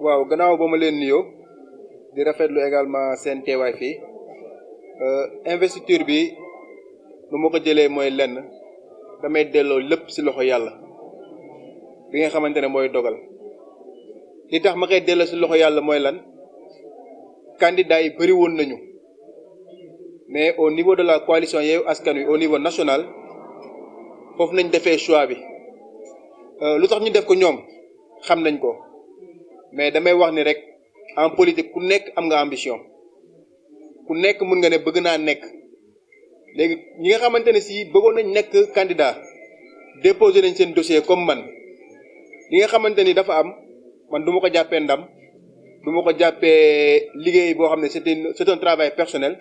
waaw gannaaw ba ma leen nuyoo di rafetlu également seen teewaay fii investiture bi nu ma ko jëlee mooy lenn damay delloo lépp ci loxo yàlla bi nga xamante ne mooy dogal li tax ma koy delloo ci loxo yàlla mooy lan candidat yi bëri woon nañu mais au niveau de la coalition Yewwi Askan Wi au niveau national foofu nañ defee choix bi lu tax ñu def ko ñoom xam nañ ko mais damay wax ni rek en politique ku nekk am nga ambition ku nekk mën nga ne bëgg naa nekk léegi ñi nga xamante ne si bëggoon nañ nekk candidat déposé nañ seen dossier comme man li nga xamante ni dafa am man du ma ko jàppee ndam du ma ko jàppee liggéey boo xam ne c'est un travail personnel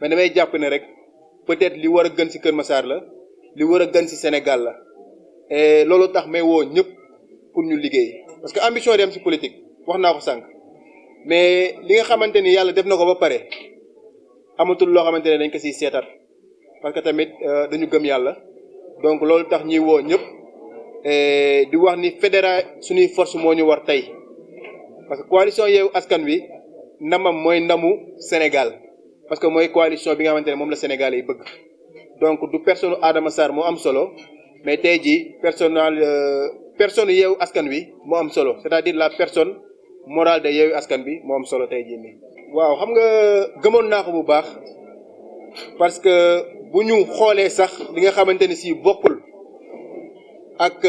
mais damay jàpp ne rek peut-être li war a gën ci Kër Massar la li war a gën ci Sénégal la et loolu tax may woo ñëpp pour ñu liggéey parce que ambition dem ci politique wax naa ko sànq mais li nga xamante ni yàlla def na ko ba pare amatul loo xamante ne dañ ko ciy seetat parce que tamit dañu gëm yàlla donc loolu tax ñuy woo ñëpp di wax ni fédéral suñuy force moo ñu war tey parce que coalition Yewwi Askan Wi ndamam mooy ndamu Sénégal parce que mooy coalition bi nga xamante ne moom la Sénégal yi bëgg donc du personne Adama Sarr moo am solo mais tey jii personne Yewwi Askan Wi moo am solo c'est-à-dire la personne morale de Yewwi Askan Wi moo am solo tey jii nii. waaw xam nga gëmoon naa ko bu baax parce que bu ñu xoolee sax li nga xamante ne si bokkul ak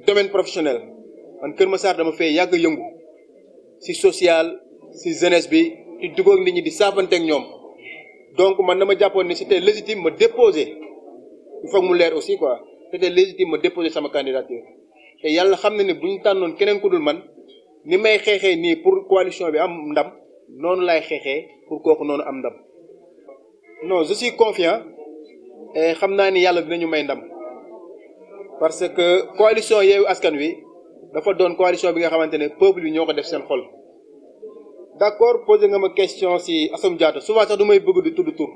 domaine professionnel man Kër Massar dama fee yàgg yëngu ci social ci jeunesse bi di dugg ak nit ñi di saafanteeg ñoom donc man dama jàppoon ni c'était légitime ma déposer il faut mu leer aussi quoi c'était légitime ma déposer sama candidature te yàlla xam na ne bu ñu tànnoon keneen ku dul man ni may xeexee nii pour coalition bi am ndam noonu laay xeexee pour kooku noonu am ndam non je suis confiant et xam naa ni yàlla dinañu may ndam parce que coalition Yewwi Askan Wi dafa doon coalition bi nga xamante ne peuple bi ñoo ko def seen xol d'accord posé nga ma question ci Assome Diatta souvent sax du may bëgg di tudd tur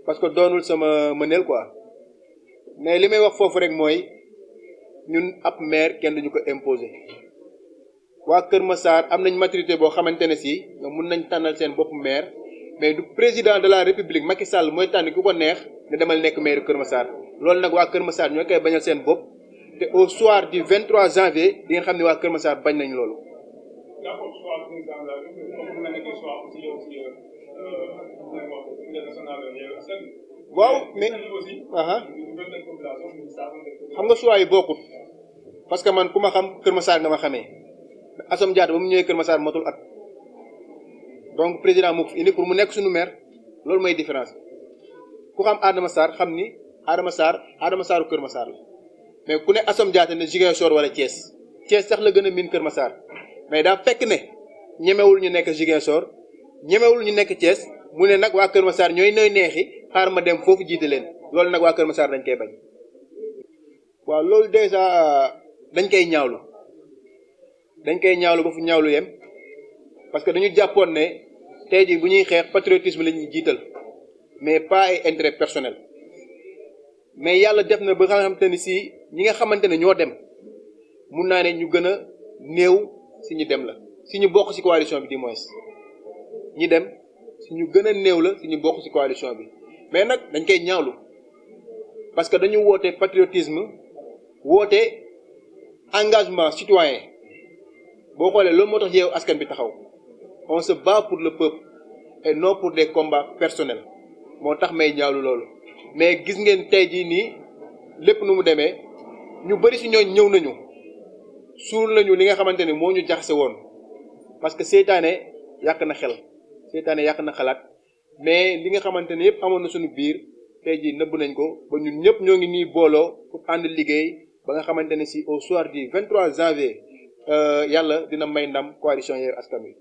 parce que doonul sama mëneel quoi mais li may wax foofu rek mooy ñun ab maire kenn duñu ko imposer waa Kër Massar am nañ maturité boo xamante ne si ñoom mun nañ tànnal seen bopp maire mais du président de la république Macky Sall mooy tànn ku ko neex ne demal nekk maire Kër Massar loolu nag waa Kër Massar ñoo koy bañal seen bopp te au soir du 23 janvier di nga xam ne waa Kër Massar bañ nañ loolu. waaw mais xam nga choix yi bokkut parce que man ku ma xam Kër Massar nga ma xamee Assome Diatta ba mu ñëwee Kër Massar matul at donc président moo ko fi indi pour mu nekk suñu maire loolu mooy différence ku xam Adama Sarr xam ni Adama Sarru Kër Massar la mais ku ne Assome Diatta ne Ziguinchor wala Thiès sax la gën a miin Kër Massar mais daa fekk ne ñemewul ñu nekk Ziguinchor ñemewul ñu nekk Thiès mu ne nag waa Kër Massar ñooy neexi xaar ma dem foofu jiite leen loolu nag waa Kër Massar dañ koy bañ. waaw loolu déjà dañ koy ñaawlu ba fu ñaawlu yem parce que dañu jàppoon ne tey jii bu ñuy xeex patriotisme la ñuy jiital mais pas ay intérêt personnel mais yàlla def na ba nga xamante ni si ñi nga xamante ne ñoo dem mun naa ne ñu gën a néew si ñu dem la si ñu bokk si coalition bi du moins ñi dem si ñu gën a néew la si ñu bokk si coalition bi mais nag dañ koy ñaawlu parce que dañu woote patriotisme woote engagement citoyen boo xoolee loolu moo tax Yewwi Askan bi taxaw on se bat pour le peuple et non pour des combats personnels moo tax may ñaawlu loolu mais gis ngeen tey jii nii lépp nu mu demee ñu bari si ñooñ ñëw nañu suul nañu li nga xamante ni moo ñu jaxase woon parce que seytaane yàq na xel seytaane yàq na xalaat mais li nga xamante ne yëpp amoon na suñu biir tey jii nëbb nañ ko ba ñun ñëpp ñoo ngi nii booloo pour ànd liggéey ba nga xamante ne si au soir du 23 janvier yàlla dina may ndam coalition Yewwi Askan Wi